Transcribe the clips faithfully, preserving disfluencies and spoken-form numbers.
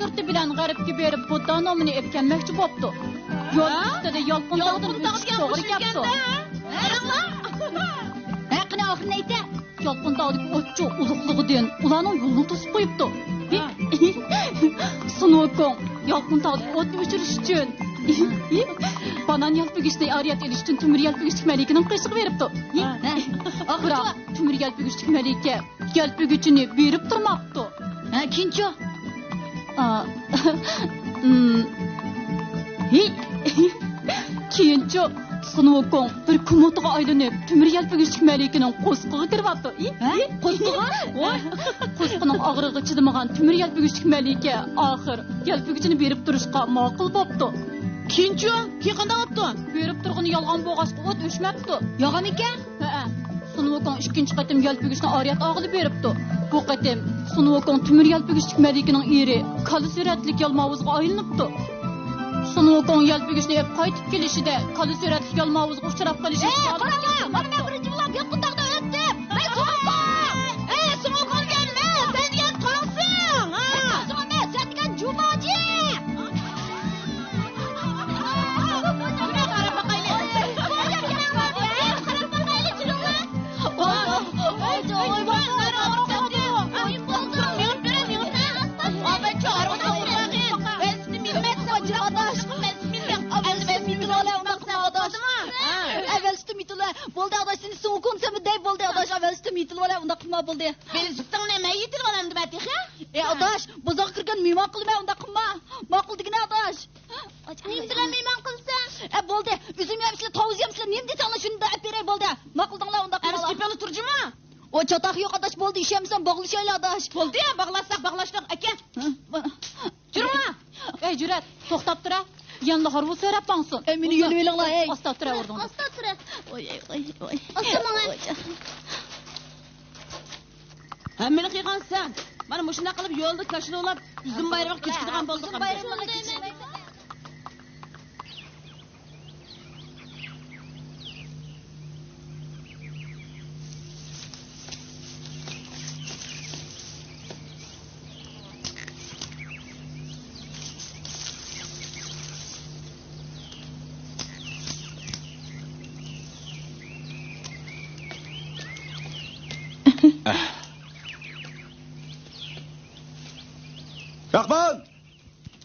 سۈرىتى بىلەن غەربكە بېرىپ، بۇددا نومىنى ئېلىپ كەلمەكچى بوپتۇ. يول ھە؟ ئۈستىدە يالقۇن تاغدىن يالقۇن تاغ ئۈچ دېگەن توغرا مۇشۇ كەپتۇ. ئىكەن-دە. ھە، قېنى، ئاخىرىنى ئېيتە. يالقۇن تاغدىكى ئوتچۇ ئۇلۇغلۇقىدىن ئۇلارنىڭ يولىنى توسۇپ قويۇپتۇ. ھە. سۇن ۋۇكوڭ يالقۇن تاغدىكى ئوتنى ئۆچۈرۈش ئۈچۈن بانان يەلپۈگۈچنى ئارىيەت ئېلىش ئۈچۈن تۆمۈر يەلپۈگۈچلۈك مەلىكىنىڭ قېشىغا بېرىپتۇ. ھە. بىراق تۆمۈر يەلپۈگۈچلۈك مەلىكە يەلپۈگۈچىنى بېرىپ تۇرماپتۇ. ھە، كېيىنچۇ؟ ئا، ئىم، ھى. كېيىنچۇ؟ سۇن ۋۇكوڭ بىر كۇمۇتىغا ئايلىنىپ، تۆمۈر يەلپۈگۈچلۈك مەلىكىنىڭ قورسىقىغا كىرىۋاپتۇ. ھە؟ قورسىقىغا؟ ۋاي. قورسىقىنىڭ ئاغرىقىغا چىدىمىغان تۆمۈر يەلپۈگۈچلۈك مەلىكە ئاخىر يەلپۈگۈچىنى بېرىپ تۇرۇشقا ماقۇل بوپتۇ. كېيىنچۇ؟ كېيىن قانداق بوپتۇ؟ بېرىپ تۇرغىنى يالغان بولغاچقا، ئوت ئۆچمەپتۇ. يالغانمىكەن؟ ھەئە. سۇن ۋۇكوڭ ئىككىنچى قېتىم يەلپۈگۈچنى ئارىيەت ئاغىلى بېرىپتۇ. بۇ قېتىم سۇن ۋۇكوڭ تۆمۈر يەلپۈگۈچلۈك مەلىكىنىڭ ئېرى كالا سۈرەتلىك يالماۋۇزغا ئايلىنىپتۇ. سۇن ۋۇكوڭ يەلپۈگۈچنى ئېلىپ قايتىپ كېلىشىدە، كالا سۈرەتلىك يالماۋۇزغا ئۇچراپ قېلىشى ئەي، قاراڭلار، مانا مەن بىرىنچى بولۇپ يالقۇن تاغدا ئۆتتۈم. مەن سۇن ۋۇكوڭ. ئەي، سۇن ۋۇكوڭ دېگەن مەن، سەن دېگەن تاڭسىڭ. ھە. سەن دېگەن جۇماجى. بولدى ئاداش، سېنى سۇن ۋۇكوڭ دېسەممۇ دەي، بولدى ئاداش، ئەۋەل سۈتۈم يېتىلىۋالە، ئۇنداق قىلما، بولدى. ۋېلىسىپىتىڭنى مەن يېتىلىۋالامدىمەن تېخى؟ ئەي ئاداش، بازارغا كىرگەن مېھمان قىلىمەن، ئۇنداق قىلما. ماقۇل دېگىنە ئاداش. نېمە بىلەن مېھمان قىلسام؟ ئە، بولدى. ئۈزۈم يەمسىلەر، تاۋۇز يەمسىلەر، نېمە دېسەڭلار شۇنى ئەپ بېرەي، بولدى. ماقۇل دەڭلار، ئۇنداق قىلماڭلار. ئەمىسە گېپىڭنى تۇرجۇما. ئۇ چاتاق يوق ئاداش، بولدى، ئىشەنمىسەڭ باغلىشايلى ئاداش. بولدى، باغلاشساق باغلاشتۇق، ئاكا. ھە، بۇ- جۈرۈڭلار. ئەي جۈرەت، توختاپ تۇرە. يەنىلا ھارۋا سۆرەپ ماڭسۇن. ئەي، مېنى يۆلىۋېلىڭلار، ئەي. ئاستا تۇرە ئورنۇڭدا. ئاستا تۇرە. ئوي، ئوي، ئوي، ئوي. ئاستا ماڭە. ھەممىنى قىلغانسەن. مانا مۇشۇنداق قىلىپ يولدا كاشىلا ئۇلاپ، ئۈزۈم بايرىمىغا كېچىكىدىغان بولدۇق ئەمدى. راخمان!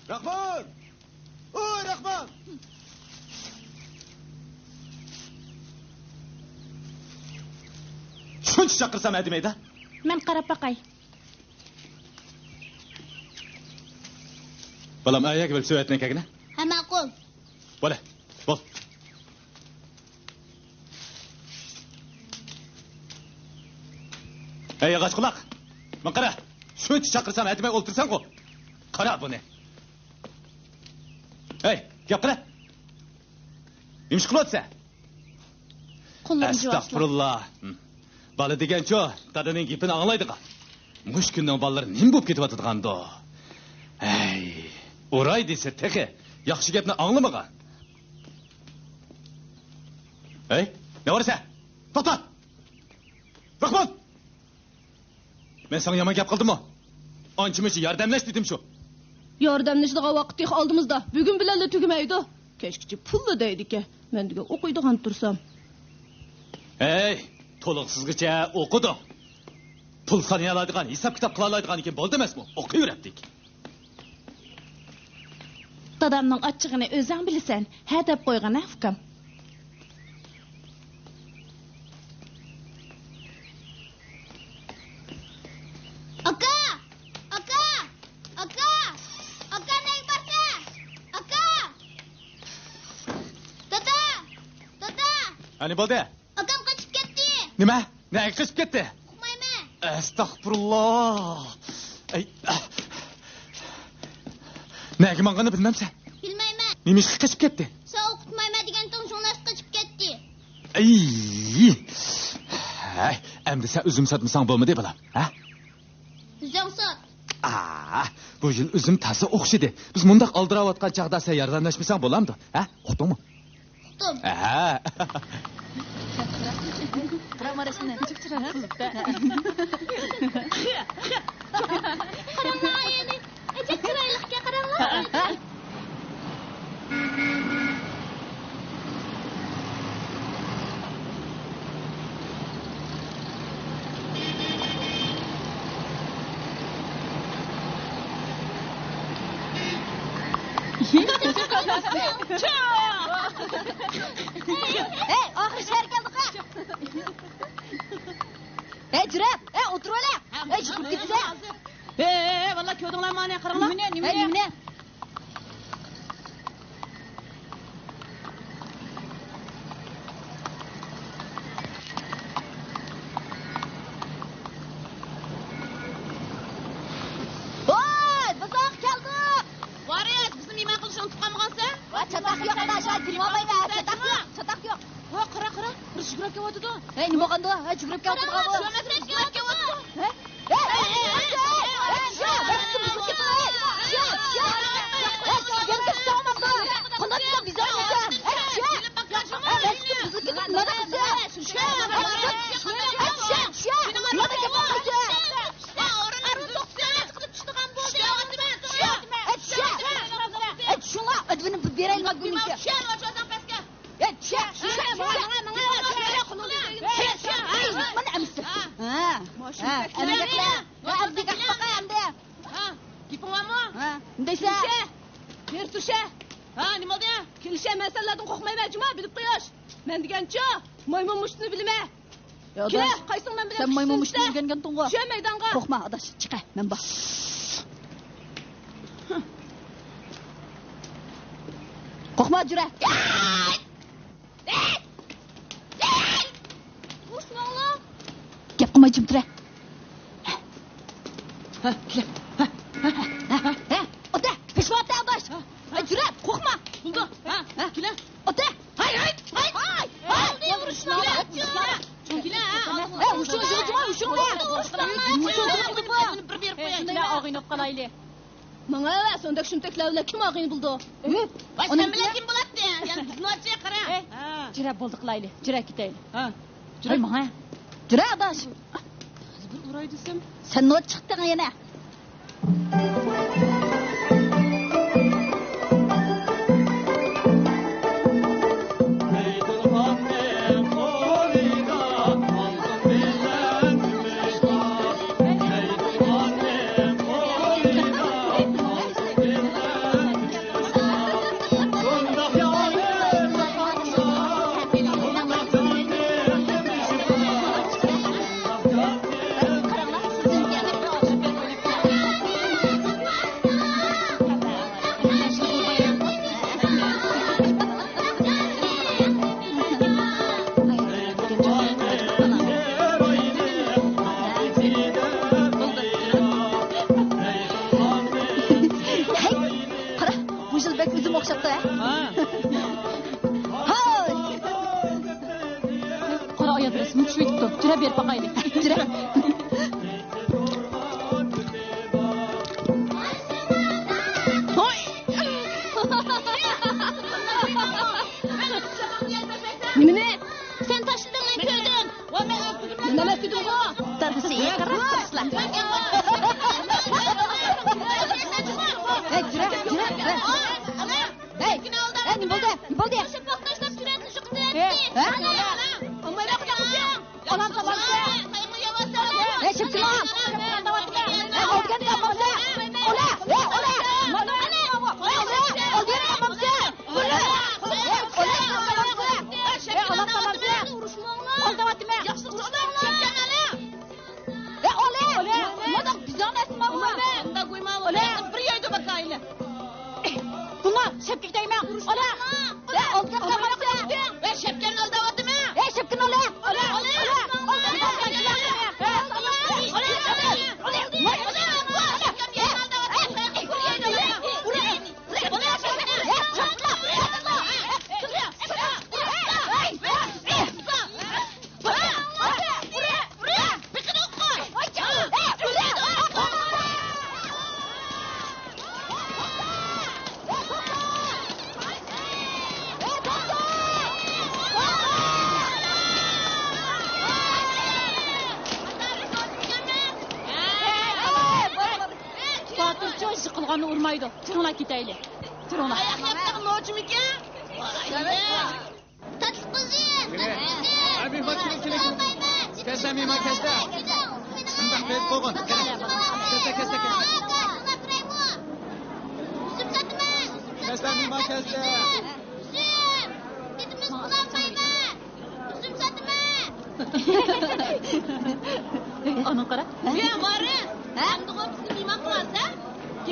راخمان! ۋوي، راخمان! شۇنچە چاقىرسام ھە دېمەيدۇ. مەن قاراپ باقاي. بالام، ئايەگە بىر سۆۋەتنى كەگىنە. ھە، ماقۇل. بولە، بول. ھەي، ياغاچ قۇلاق! ماڭا قارا! شۇنچە چاقىرسام ھە دېمەي ئولتۇرساڭغۇ! قارا بۇنى! ھەي، گەپ قىلە! نېمە ئىش قىلىۋاتىسەن؟ قوللىرىمنى جۇۋاسلا. ئەستەغپۇرۇللا. بالا دېگەنچۇ، دادىنىڭ گېپىنى ئاڭلايدىغان. مۇشۇ كۈننىڭ بالىلىرى نېمە بولۇپ كېتىۋاتىدىغاندۇ؟ ھەي، ئۇراي دېسە تېخى ياخشى گەپنى ئاڭلىمىغان. ھەي، نەۋرىسە! توختا! راخمان! مەن ساڭا يامان گەپ قىلدىممۇ؟ ئانچە-مۇنچە ياردەملەش دېدىم شۇ. ياردەملىشىدىغان ۋاقىت تېخى ئالدىمىزدا. بۈگۈن بىلەنلا تۈگىمەيدۇ. كەچكىچە پۇللا دەيدىكەن. مەن دېگەن ئوقۇيدىغان تۇرسام. ھەي، تولۇقسىزغىچە ئوقۇدۇڭ. پۇل سانىيالايدىغان، ھېساب-كىتاب قىلالايدىغان ئىكەن بولدى ئەمەسمۇ؟ ئوقۇيۋەردىك. دادامنىڭ ئاچچىقىنى ئۆزۈڭ بىلىسەن، ھە دەپ قويغىن ھە ئۇكام. ئاكا! ئاكا! ئاكا! ئاكا، نەگە بارسەن؟ ئاكا! دادا! دادا! ھە، نېمە بولدى؟ ئاكام قېچىپ كەتتى. نېمە؟ نەگە قېچىپ كەتتى؟ ئۇقمايمەن. ئەستەغپۇرۇللا. ئەي، نەگە ماڭغىنىنى بىلمەمسەن؟ بىلمەيمەن. نېمە ئىشقا قېچىپ كەتتى؟ سەن ئوقۇتمايمەن دېگەنتىڭ شۇڭلاشقا قېچىپ كەتتى. ئەي. ھەي، ئەمدى سەن ئۈزۈم ساتمىساڭ بولمىدى، بالام، ھە؟ ئۈزۈم سات. ئا، بۇ يىل ئۈزۈم تازا ئوخشىدى. بىز مۇنداق ئالدىراۋاتقان چاغدا سەن ياردەملەشمىسەڭ بولامدۇ، ھە؟ ئۇقتۇڭمۇ؟ ئۇقتۇم. ھە. قاراڭلار، ئايالى نېچە چىرايلىق. ھەي، ئاخىرى شەھەرگە كەلدۇق ھە. ھەي، جۈرەپ، ھەي، ئولتۇرۇۋېلە. ھەي، يۈگۈرۈپ كېتىسەن. ھەي، ھەي، ھەي، بالىلار، كۆردۈڭلارمۇ مانا قاراڭلار. نېمىنى، ھەي، نېمىنى؟ ۋاي، بىز ئاق كەلدۇق. ۋارىس، بىزنى مېھمان قىلىشنى ئۇنتۇپ قالمىغانسەن؟ ۋاي، چاتاق يوق، ئاداش، ھە، جىرىڭ ئالمايمەن، چاتاق يوق، چاتاق يوق. ۋا، قارا، قارا، بىر يۈگۈرۈپ كېلىۋاتىدۇ. ھەي، نېمە بولغاندۇ؟ ھەي، يۈگۈرۈپ كېلىۋاتىدۇ. ھەي، ھەي، ھەي، ھەي، ھەي، ھەي، ھەي، ھەي، ھەي، ھەي، ھە، ھە، ئەمدى گەپلە. ھە، ئەمدى گەپ باقاي ئەمدى. ھە، گېپىڭ بارمۇ؟ ھە، نېمە دەيسەن؟ كېلىشە، بېرى تۇرۇشە. ھە، نېمە بولدى؟ كېلىشە، مەن سەنلەردىن قورقمايمەن جۇما، بىلىپ قويۇش. مەن دېگەنچۇ، مايمۇن مۇشتنى بىلىمەن. يا كېلە، ئاداش، قايسىڭ مەن بىلەن سەن مايمۇن مۇشتنى ئۆگەنگەنتىڭغۇ. چۈشە مەيدانغا. قورقما ئاداش، چىقە، مەن بار. قورقما جۈرە. گەپ قىلماي جىم تۇرە. ھە، كېلە. ھە، ھە، ھە، ھە، ھە. ئوتە، پېشىۋاتە ئاداش. ھە، ھە. جۈرە، قورقما. بولدى. ھە، ھە. كېلە. ئوتە. ھاي، ھاي، ھاي، ھاي. ھاي، ئۇرۇشما. كېلە، ھە. ھە، ھوشۇڭ، ھوشۇڭ، ھوشۇڭ. بىر بېرىپ قوياي. كېلە، ئاغىنە بولۇپ قالايلى. ماڭا ئەۋەتسە، ئۇنداق شۇمتەكلەر بىلەن كىم ئاغىنە بولىدۇ؟ ۋاي، سەن بىلەن كىم بولاتتى؟ يەنە بىزنى ئاچچى قارا. ئەي، جۈرە، بولدى قىلايلى. جۈرە، كېتەيلى. ھە. جۈرە. ۋاي، ماڭا. جۈرە، ئاداش. ھازىر بىر ئۇراي دېسەم. سەن نوچ چىقتىڭ يەنە. ھەي، قارا، بۇ يىل بەك ئۆزۈم ئوخشاپتۇ، ھە؟ ھا. ھاي! قارا ئايال رەسىمگە چۈشۈۋېتىپتۇ. جۈرە، بېرىپ باقايلى. جۈرە. ھوي! نېمىنى؟ سەن تاشلىدىڭ، مەن كۆردۈم. مەن ئەمەس دېدىمغۇ. دادىسى قاراپ تۇرسىلا. ھەي، جۈرە، جۈرە، جۈرە. ھەي، ھەي، نېمە بولدى؟ نېمە بولدى؟ ھە؟ ئانام تاپامسەن؟ ھەي، شىپكىنى ئال. ھەي، ئالدىغان تاپامسەن؟ ئولا، ھەي، ئولا. ئولا، ئالدىغان تاپامسەن؟ ئولا، ئولا، ئولا. ھەي، ئانام تاپامسەن؟ ئالداۋاتىمەن. ئە، ئولە! ئولە! مانا بىزنىڭ نەرسىمۇ بار. ئولە! بىر يەردە بىر كائىنە. بۇلار شەپكە كېتەيمەن. ئولە! ئە، ئالدىغا قالمامسەن؟ ئە، شەپكەمنى ئالداۋاتىمەن. ئە، شەپكىنى ئولە! ئولە! ئولە! ئۇرمايدۇ. تۇرۇڭلار كېتەيلى. تۇرۇڭلار. ئاياق ياپتۇق نوچىمىكەن؟ تاتلىق قىزىم، تاتلىق قىزىم. ھە، مېھمان كېلىڭ، كېلىڭ. كەلسە مېھمان كەلسە. شۇنداق بېرىپ قويغىن. كەلسە، كەلسە، كەلسە. ئۈزۈم ساتىمەن. كەلسە مېھمان كەلسە. ئۈزۈم. كېتىمىز بولالمايمەن. ئۈزۈم ساتىمەن. ئانا قارا. يا مارى. ھە؟ ئەمدىغۇ بىزنى مېھمان قىلارسەن؟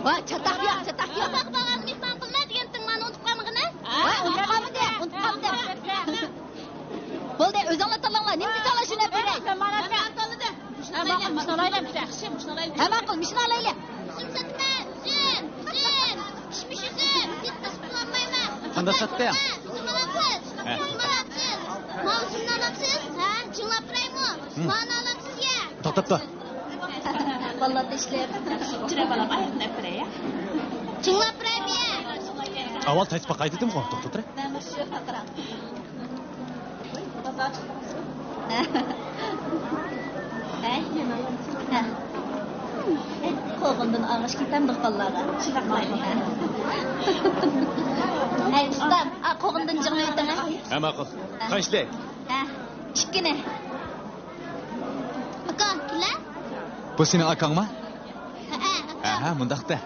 ۋاي، چاتاق يوق، چاتاق يوق. باغ باغاننى مېھمان قىلما دېگەنتىڭ، مانا ئۇنتۇپ قالمىغىنە. ۋاي، ئۇنتۇپ قالمىدىم، ئۇنتۇپ قالمىدىم. بولدى، ئۆزۈڭلار تاللاڭلار، نېمىنى تاللاش ئۈچۈن ئەپ بېرەي؟ مەن مانا تاللىدىم. ھە، ماقۇل، مۇشۇنى ئالايلى. ياخشى، مۇشۇنى ئالايلى. ھە، ماقۇل، مۇشۇنى ئالايلى. ئۈزۈم ساتىمەن، ئۈزۈم، ئۈزۈم. پىشمىش ئۈزۈم. كېتىپ قالمايمەن. قانداق ساتتىڭ؟ ئۈزۈم ئالامسىز؟ ھە. ئۈزۈم ئالامسىز؟ ماۋۇ ئۈزۈمنى ئالامسىز؟ ھە، جىڭلاپ بېرەيمۇ؟ ھىم. مانى ئالامسىز يا؟ توختاپ تۇر. بالىلاردا ئىشلەپ، جۈرە بالام ئاياقنى ئەپىرەي. جىڭلاپ بېرەيمۇ يا؟ ئاۋۋال تايتىپ باقاي دېدىمغۇ، توختاپ تۇرە. مەن مۇشۇ ياققا قاراڭ. ھەي. ھە. قوغۇندىن ئاغاش كېتەمدۇق بالىلارغا. شۇنداق قىلايلى. ھەي، ئۇستام، ئا، قوغۇندىن جىڭنى ئېيتىڭ، ھە. ھە، ماقۇل. ھە. قانچىلىك؟ ھە. ئىككىنى. ئاكا، كېلە. بۇ سېنىڭ ئاكاڭما؟ ھەئە، ئاكام. ھە، مۇنداق دە.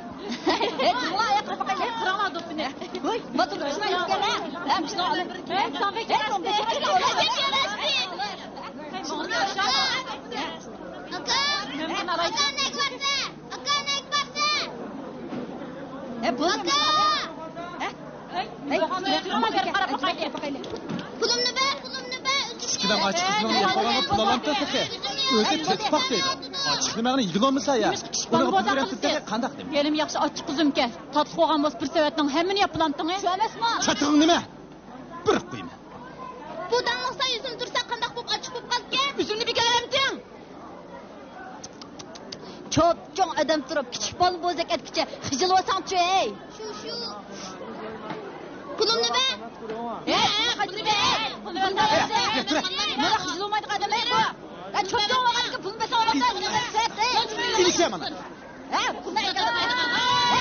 ھەي، جۇڭلار ئاياق قىلىپ باقايلى، قاراڭلار دوپپىنى. ھوي، باتۇر، شۇنداق ئىكەن، ھە؟ ھە، مۇشۇنداق ئالىمىز. ھەي، ساڭا بەك ياراشتى. ئاكا، ئاكا، نەگە بارسا؟ ئاكا، نەگە بارسا؟ ھە، بۇ ئاكا! ھە؟ ھەي، پۇلۇمنى بەر، پۇلۇمنى بەر، ئۈزۈم. كىچىكىدام ئاچچىق ئۈزۈمنى يەپ قالغانغا پۇل ئالامتى تېخى. ئۆزى چېتىق پاق دەيدۇ. ئاچچىقنى ماڭا يېگىلى بولمىسا يا. نېمىشقا كىچىك بالا بولدۇڭ سىز؟ قانداق دېمەك؟ ھېلىمۇ ياخشى ئاچچىق ئۈزۈمكەن. تاتلىق بولغان بولسا بىر سەۋەتنىڭ ھەممىنى يەپ بولامتىڭ؟ شۇ ئەمەسمۇ؟ چاتىقىڭ نېمە؟ بىر قويما. بۇ داڭلىق سايە ئۈزۈم تۇرسا قانداق بولۇپ ئاچچىق بولۇپ قالىدىكەن؟ ئۈزۈمنى بىكار ئەمتىڭ. چوپچوڭ ئادەم تۇرۇپ، كىچىك بالا بوزەك ئەتكىچە خىجىل بولساڭچۇ، ھەي! شۇ، شۇ. پۇلۇمنى بەر. ھە، ھە، پۇلنى بەر. پۇلنى بەر. نېمە خىجىل بولمايدىغان ئادەم، ھەي، بۇ؟ ھە، چوپچوڭ بولغانكى پۇلنى بەرسەڭ بولامدۇ؟ ئېلىشە مانا. ھە، پۇلنى ئەكەل. ھە،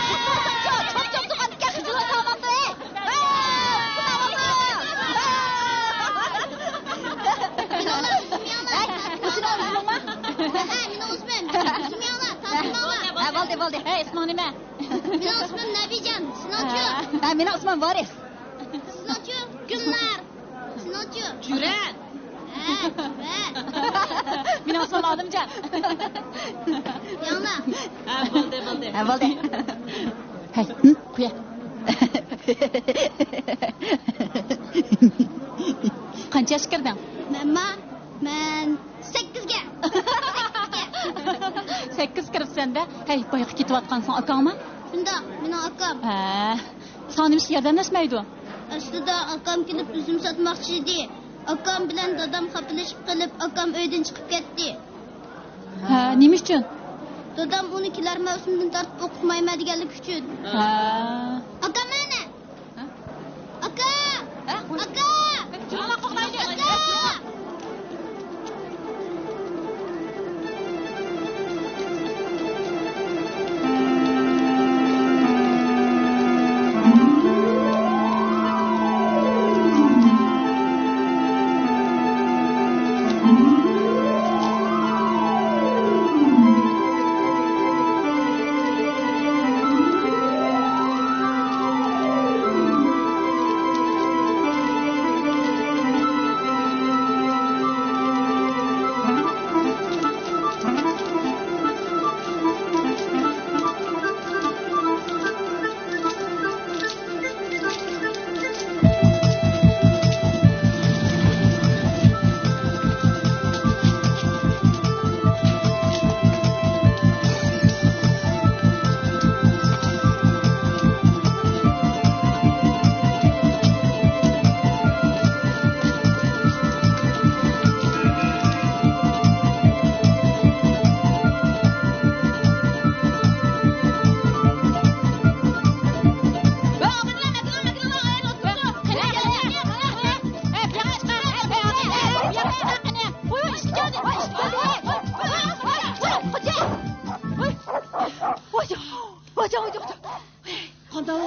چوپچوڭ، چوپچوڭ تۇرغاندىكىن خىجىل بولساڭ بولامدۇ، ھەي؟ ھە، پۇلنى ئالامدۇ؟ ھە، بۇ سېنىڭ ئۈزۈمۈڭمۇ؟ ھە، مېنىڭ ئۈزۈمۈم. ئۈزۈمنى ئاڭلا، تازىنى ئاڭلا. ھە، بولدى، بولدى. ھەي، ئىسمىڭ نېمە؟ مېنىڭ ئىسمىم نەبىجان. سېنىڭچۇ؟ ھە، مېنىڭ ئىسمىم ۋارىس. سېنىڭچۇ؟ گۈلنار. سېنىڭچۇ؟ جۈرە. ھە، جۈرە. مېنىڭ ئىسمىم ئادەمجان. ياڭلا. ھە، بولدى، بولدى. ھە، بولدى. ھەي، ھىم، قويە. قانچە ياشقا كىردىڭ؟ مەنما؟ مەن سەككىزگە. سەككىز كىرىپسەن-دە. ھەي، بايىقى كېتىۋاتقانسەن، ئاكاڭمۇ؟ شۇنداق، مېنىڭ ئاكام. ھە. ساڭا نېمىشقا ياردەملەشمەيدۇ؟ ئەسلىدە ئاكام كېلىپ ئۈزۈم ساتماقچى ئىدى. ئاكام بىلەن دادام خاپىلىشىپ قېلىپ، ئاكام ئۆيدىن چىقىپ كەتتى. ھە، نېمە ئۈچۈن؟ دادام ئۇنى كېلەر مەۋسۇمدىن تارتىپ ئوقۇتمايمەن دېگەنلىكى ئۈچۈن. ھە. ئاكام ئەنە. ھە؟ ئاكا! ھە؟ ئاكا! جۇمۇ قوغلايلى. ئاكا!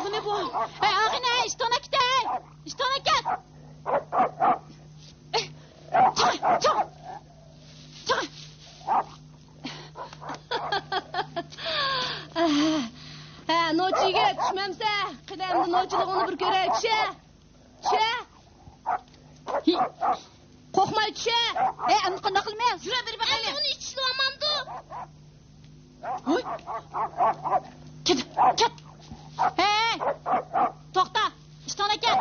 بۇنى بۇ. ھەي، ئاغىنە، ئىشتان ئەكىتەي. ئىشتان ئەكەت. چىق، چىق. چىق. ھە، نوچىگە چۈشمەمسە، قېنى ئەمدى نوچىلىقىڭنى بىر كۆرەي، چۈشە. چۈشە. ھى. قورقماي چۈشە. ھەي، ئەمدى قانداق قىلىمەن؟ يۈرە بېرىپ باقايلى. ئەمدى ئۇنى ئىچىشلىۋالمامدۇ؟ ھوي. كەت، كەت. ھەي، توختا. ئىشتان ئەكەت.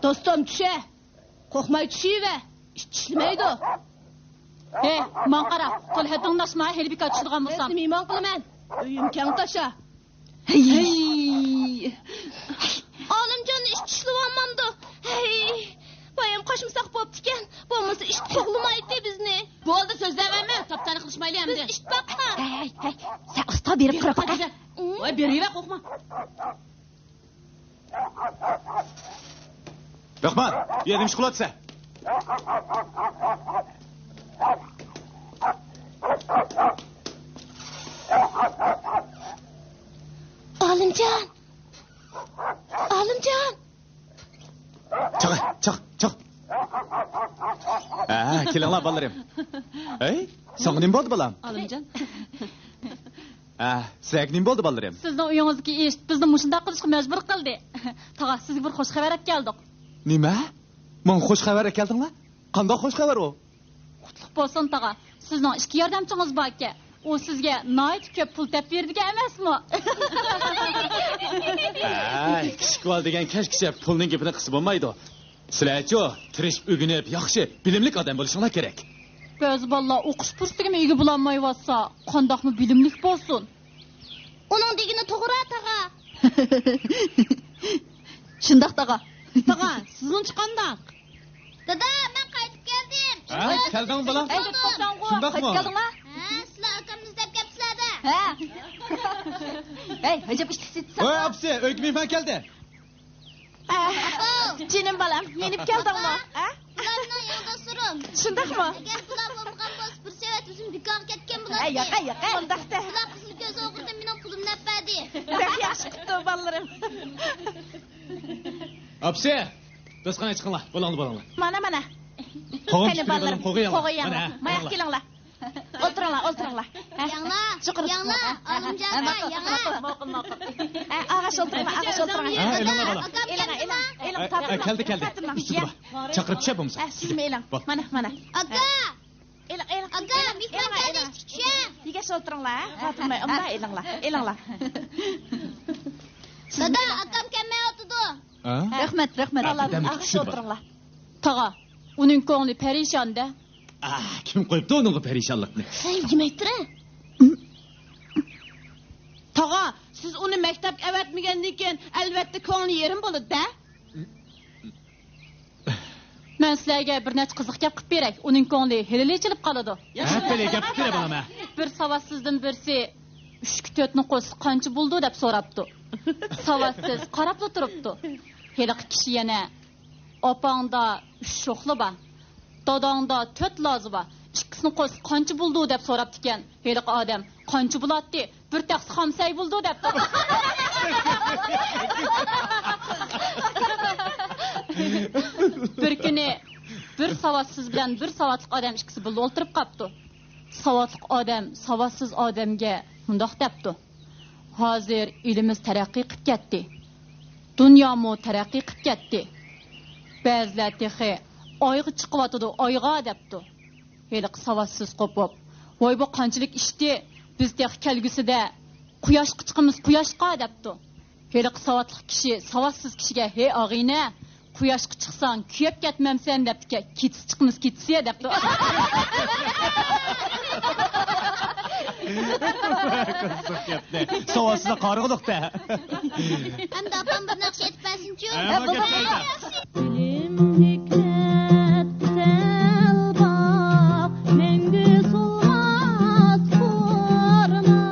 دوستۇم، چۈشە. قورقماي چۈشۈۋە. ئىچىشلىمەيدۇ. ھەي، ماڭا قارا. تولا ھەددىڭدىن ئاشما، ھېلى بىكار چۈشىدىغان بولسام. مەن سېنى مېھمان قىلىمەن. ئۆيۈم كەڭ تاشا. ھەي. ئالىمجان ئىچىشلىۋالمامدۇ؟ ھەي. بايام قاچمىساق بوپتىكەن. بولمىسا ئىت قوغلىمايتتى بىزنى. بولدى، سۆزلەۋەرمە. تاپتانە قىلىشمايلى ئەمدى. بىز ئىت باقما. ھەي، ھەي، سەن ئاستا بېرىپ قاراپ باقە. ۋاي، بېرىۋەر، قورقما. رەھمان، بۇ يەردە نېمە ئىش قىلىۋاتىسەن؟ ئالىمجان! ئالىمجان! چىق، چىق، چىق. ھە، كېلىڭلار، بالىلىرىم. ھەي، ساڭا نېمە بولدى، بالام؟ ئالىمجان. ھە، سىزگە نېمە بولدى، بالىلىرىم؟ سىزنىڭ ئۆيىڭىزدىكى ئىت بىزنى مۇشۇنداق قىلىشقا مەجبۇر قىلدى. تاغا، سىزگە بىر خوش خەۋەر ئەكەلدۇق. نېمە؟ ماڭا خوش خەۋەر ئەكەلدىڭلار؟ قانداق خوش خەۋەر ئۇ؟ قۇتلۇق بولسۇن، تاغا. سىزنىڭ ئىككى ياردەمچىڭىز باركەن. ئۇ سىزگە ناھايىتى كۆپ پۇل تېپىپ بېرىدىكەن ئەمەسمۇ؟ ھەي، كىچىك بالا دېگەن كەچكىچە پۇلنىڭ گېپىنى قىلسا بولمايدۇ. سىلەرچۇ، تىرىشىپ ئۆگىنىپ، ياخشى، بىلىملىك ئادەم بولۇشۇڭلار كېرەك. بەزى بالىلار ئوقۇش پۇرسىتىگىمۇ ئىگە بولالمايۋاتسا، قانداقمۇ بىلىملىك بولسۇن؟ ئۇنىڭ دېگىنى توغرا، تاغا. شۇنداق، تاغا. تاغا، سىزنىڭچە قانداق؟ دادا، مەن قايتىپ كەلدىم. ھە، كەلدىڭ بالا؟ ئەي، شۇنداقمۇ؟ قايتىپ كەلدىڭلار؟ ھە، سىلەر ئاكامنى ئىزدەپ كەپسىلەر-دە. ھە. ئەي، ئەجەب ئىشتىسى. ۋاي، ئاپىسى، ئۆيگە مېھمان كەلدى. ئە، جېنىم بالام، يېنىپ كەلدىڭمۇ؟ ئە؟ بۇلار مېنىڭ يېڭى دوستلىرىم. شۇنداقمۇ؟ ئەگەر بۇلار بولمىغان بولسا، بىر سەۋەت ئۆزۈم بىكارغا كەتكەن بولاتتى. ھە، ياقە، ياقە. شۇنداقتا. بۇلار قىزىل كۆز ئوغرىدىن مېنىڭ پۇلۇمنى ئەپ بەردى. بەك ياخشى قىپتۇ، بالىلىرىم. ئاپىسى، داستىخانغا چىقىڭلار، بولۇڭلار، بولۇڭلار. مانا، مانا. قوغۇن قېنى، پىشتۇرۇپ بالىلىرىم، بولۇڭ، قوغۇن يەڭلار. قوغۇن يەڭلار. مانا، ماياق كېلىڭلار. ئولتۇرۇڭلار، ئولتۇرۇڭلار. ھە، ياڭلار، يۇقىرى ياڭلار، تۇتۇڭلار. ھە، ئالىمجان ھە، ئاكا، ماقۇل، ياڭلار. ماقۇل، ماقۇل. ھە، ئاغاچ ئولتۇرۇڭلار، ئاغاچ ئولتۇرۇڭلار. ھە، ئېلىڭلار، بالا. ئاكام ئېلىڭ، كەلدىمۇ؟ ئېلىڭ، ئېلىڭ، ئە، ئە، تارتىڭلار. كەلدى، كەلدى. تارتىڭلار. ئۈستىگە بار. چاقىرىپ چۈشە بولمىسا. ھە، سىزمۇ ئېلىڭ. بول. مانا، مانا. ئاكا! ئېلىڭ، ئېلىڭ. ئاكا، مېھمان كەلدى، ئېلىڭ. ئۈستىگە چۈشە. يېگەچ ئولتۇرۇڭلار، ھە. فاتىمە، ئۇنداق ئېلىڭلار، ئېلىڭلار. دادا، ئاكام كەلمەيۋاتىدۇ. ھە؟ رەھمەت، رەھمەت. ئە، بالام، بىردەملىك ئاغاچ كۈچى بار. ئولتۇرۇڭلار. تاغا، ئۇنىڭ كۆڭلى پەرىشان-دە. ئا، كىم قويۇپتۇ ئۇنىڭغا پەرىشانلىقنى؟ ھەي، يېمەي تۇرە. تاغا، سىز ئۇنى مەكتەپكە ئەۋەتمىگەندىن كېيىن، ئەلۋەتتە، كۆڭلى يېرىم بولىدۇ-دە. مەن سىلەرگە بىر نەچچە قىزىق گەپ قىلىپ بېرەي، ئۇنىڭ كۆڭلى ھېلىلا ئېچىلىپ قالىدۇ. ھە، بەلى، گەپ قىلىپ بېرە، بالام، ھە. بىر ساۋاتسىزدىن بىرسى ئۈچكە تۆتنى قوشسا قانچە بولىدۇ دەپ سوراپتۇ. ساۋاتسىز قاراپلا تۇرۇپتۇ. ھېلىقى كىشى يەنە، ئاپاڭدا ئۈچ شوخلا بار، داداڭدا تۆت لازا بار، ئىككىسىنى قوشسا قانچە بولىدۇ دەپ سوراپتىكەن. ھېلىقى ئادەم، قانچە بولاتتى؟ بىر تەخسە خام سەي بولىدۇ دەپتۇ. بىر كۈنى بىر ساۋاتسىز بىلەن بىر ساۋاتلىق ئادەم ئىككىسى بىللە ئولتۇرۇپ قاپتۇ. ساۋاتلىق ئادەم ساۋاتسىز ئادەمگە مۇنداق دەپتۇ: «ھازىر ئېلىمىز تەرەققىي قىپ كەتتى. دۇنيامۇ تەرەققىي قىپ كەتتى. بەزىلەر تېخى ئايغا چىقىۋاتىدۇ، ئايغا» دەپتۇ. ھېلىقى ساۋاتسىز قوپۇپ: «ۋاي، بۇ قانچىلىك ئىشتى، بىز تېخى كەلگۈسىدە قۇياشقا چىقىمىز، قۇياشقا» دەپتۇ. ھېلىقى ساۋاتلىق كىشى ساۋاتسىز كىشىگە: «ھەي، ئاغىنە، قۇياشقا چىقساڭ كۆيۈپ كەتمەمسەن؟» دەپتىكەن. «كېتىسى چىقىمىز، كېتىسى» دەپتۇ. قىزىق گەپنى ساۋاتسىزلار قارىغۇلۇق-دە. ئەمدى ئاپام بىر ناخشا ئېيتىپ بەرسىنچۇ. ھە، بولدى. بىلىم ھېكمەت بەلباغ، مەڭگۈ سولماس، قۇرۇماس.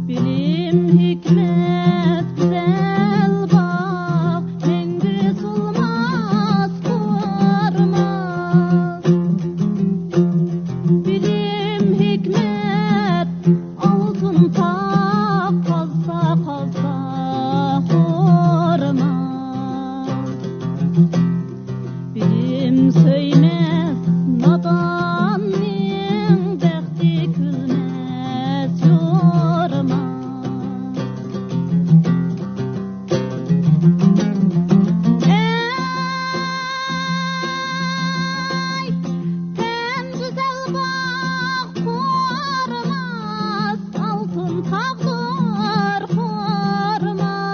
بىلىم ھېكمەت بەلباغ، مەڭگۈ سولماس، قۇرۇماس. بىلىم ھېكمەت ئەسمەت، ئالتۇن تاغ قازسا، قازسا خورما. بىلىم سۆيمەس ناداننىڭ بەختى كۈلمەس يورما. ئەي، تەن گۈزەل باغ قۇرۇماس، ئالتۇن تاغلار قۇرۇماس.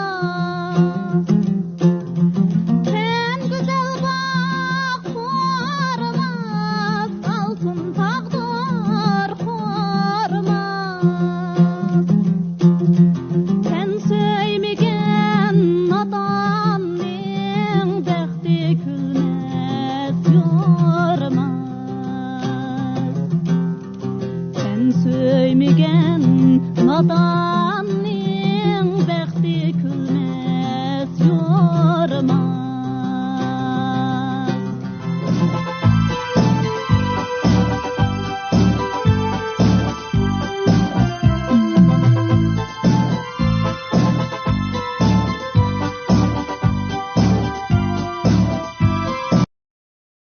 تەن گۈزەل باغ قۇرۇماس، ئالتۇن تاغلار قۇرۇماس. سەن سۆيمىگەن ناداننىڭ بەختى كۈلمەس، يورۇماس. سەن سۆيمىگەن نادان